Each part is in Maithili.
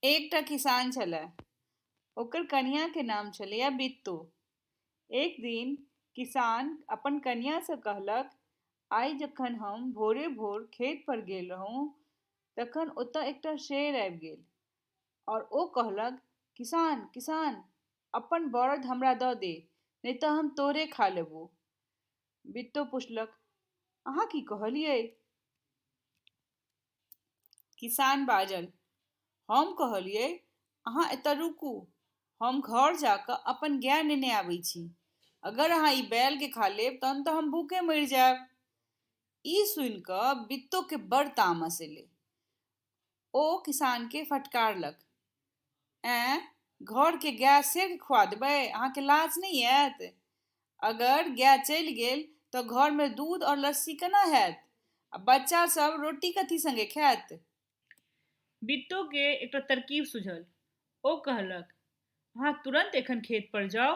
एकटा किसान छलै। ओकर कनिआँके नाम छलैए बित्तू। एक दिन किसान अपन कनिआँसँ कहलक, आइ जखन हम भोरे भोर खेतपर गेल रहौँ तखन ओतय एकटा शेर आबि गेल आओर ओ कहलक, किसान किसान, अपन बरद हमरा दऽ दे, नहि तऽ हम तोरे खा लेबौ। बित्तो पुछलक, अहाँ की कहलियै? किसान बाजल, हम कहलियै अहाँ एतऽ रुकू, हम घर जा कऽ अपन गाय नेने आबै छी। अगर अहाँ ई बैलके खा लेब तहन तऽ हम भूखे मरि जायब। ई सुनि कऽ बित्तोके बड़ तामस एलै। ओ किसानके फटकारलक, ऐँ, घरके गाय शेरके खुआ देबै? अहाँके लाज नहि आयत? अगर गाय चलि गेल तऽ घरमे दूध आओर लस्सी केना हैत आ बच्चा सब रोटी कथी सङ्गे खायत? बित्तोके एकटा तरकीब सूझल। ओ कहलक, अहाँ तुरन्त एखन खेत पर जाउ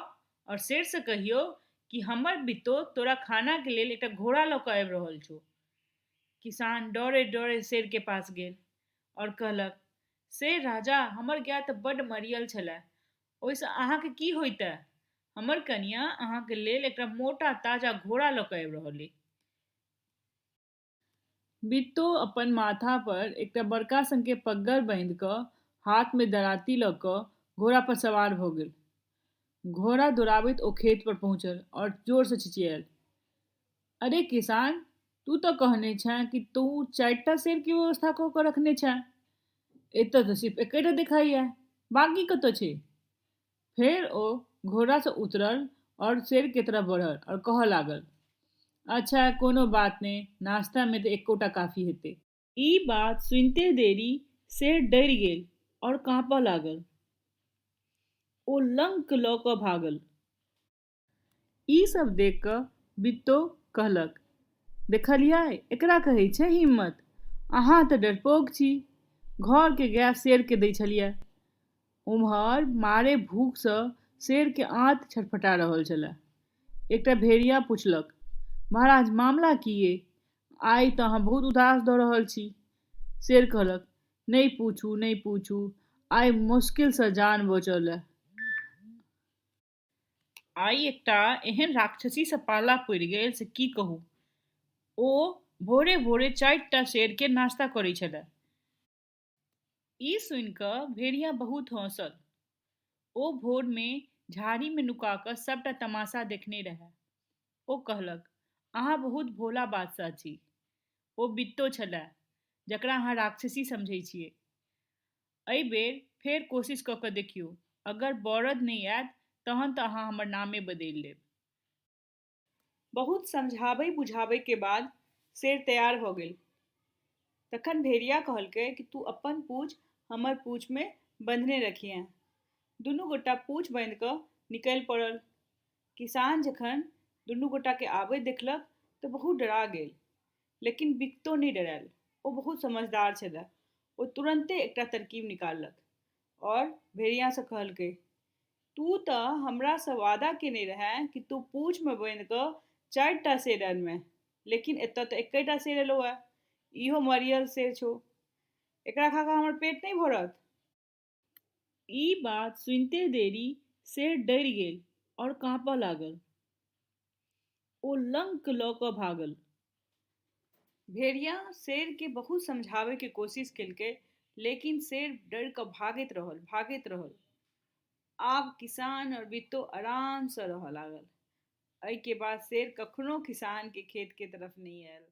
आओर शेरसँ कहियौ कि हमर बित्तो तोरा खानाके लेल एकटा घोड़ा लऽ कऽ आबि रहल छौ। किसान डरे डरे शेरके पास गेल आओर कहलक, शेर राजा, हमर गाय तऽ बड्ड मरियल छलए, ओहिसँ अहाँके की होइतए? हमर कनियाँ अहाँके लेल एकटा मोटा ताजा घोड़ा लऽ कऽ आबि रहल अइ। बित्तो अपन माथा पर एकटा बड़का सनके पग्गर बान्हि कऽ हाथमे दराती लऽ कऽ घोड़ा पर सवार भऽ गेल। घोड़ा दौड़ाबैत ओ खेत पर पहुँचल आओर जोरसँ चिचियायल, अरे किसान, तू तऽ कहने छेँ कि तू चारिटा शेरके व्यवस्था कऽ कऽ रखने छेँ, एतऽ तऽ सिर्फ एकेटा देखाइए, बाँकी कतऽ छै? फेर ओ घोड़ासँ उतरल आओर शेरके तरफ बढ़ल आओर कहऽ लागल, अच्छा कोनो बात नहि, नाश्तामे तऽ एकोटा काफी हेतै। ई बात सुनिते देरी शेर डरि गेल आओर काँपऽ लागल। ओ लंक लऽ कऽ भागल। ई सब देखि कऽ बित्तो कहलक, देखलियै, एकरा कहै छै हिम्मत। अहाँ तऽ डरपोक छी, घरके गाय शेरके दै छलियै। ओम्हर मारे भूखसँ शेरके आँत छटपटा रहल छलए। एकटा भेड़िया पुछलक, महाराज, मामला की ये? आइ तऽ अहाँ बहुत उदास दऽ रहल छी। शेर कहलक, नहि पूछू, नहि पूछू, आइ मोश्किलसँ जान बचल ए। आइ एकटा एहन राक्षसीसँ पाला पड़ि गेल से की कहू। ओ भोरे भोरे चारिटा शेरके नाश्ता करै छलए। ई सुनि कऽ भेड़िया बहुत हँसल। ओ भोरमे झाड़ीमे नुका कऽ सभटा तमाशा देखने रहए। ओ कहलक, अहाँ बहुत भोला बादशाह छी। ओ बित्तो छलए, जकरा अहाँ राक्षसी समझै छियै। एहि बेर फेर कोशिश कऽ कऽ देखियौ, अगर बरद नहि आयत तहन तऽ अहाँ हमर नामे बदलि देब। बहुत समझाबै बुझाबै के बाद शेर तैयार भऽ गेल। तखन भेड़िया कहलकै कि तू अपन पूँछ हमर पूँछमे बन्हने रखिहेँ। दुनू गोटा पूँछ बान्हि कऽ निकलि पड़ल। किसान जखन दुनू गोटाके आबैत देखलक तऽ बहुत डरा गेल। लेकिन बिकतो नहि डरायल। ओ बहुत समझदार छलए। ओ तुरन्ते एकटा तरकीब निकाललक आओर भेड़ियासँ कहलकै, तू तऽ हमरासँ वादा केने रहेँ कि तू पूँछमे बान्हि कऽ चारिटा शेर अनबेँ, लेकिन एतऽ तऽ एकेटा शेर एलौ हँ। इहो मरियल शेर छौ। एकरा खा कऽ हमर पेट नहि भरत। ई बात सुनिते देरी शेर डरि गेल आओर काँपऽ लागल। ओ लंक लऽ कऽ भागल। भेड़िया शेरके बहुत समझाबैके कोशिश केलकै, लेकिन शेर डरि कऽ भागैत रहल, भागैत रहल। आब किसान आओर बित्तो आरामसँ रहऽ लागल। एहिके बाद शेर कखनो किसानके खेतके तरफ नहि आयल।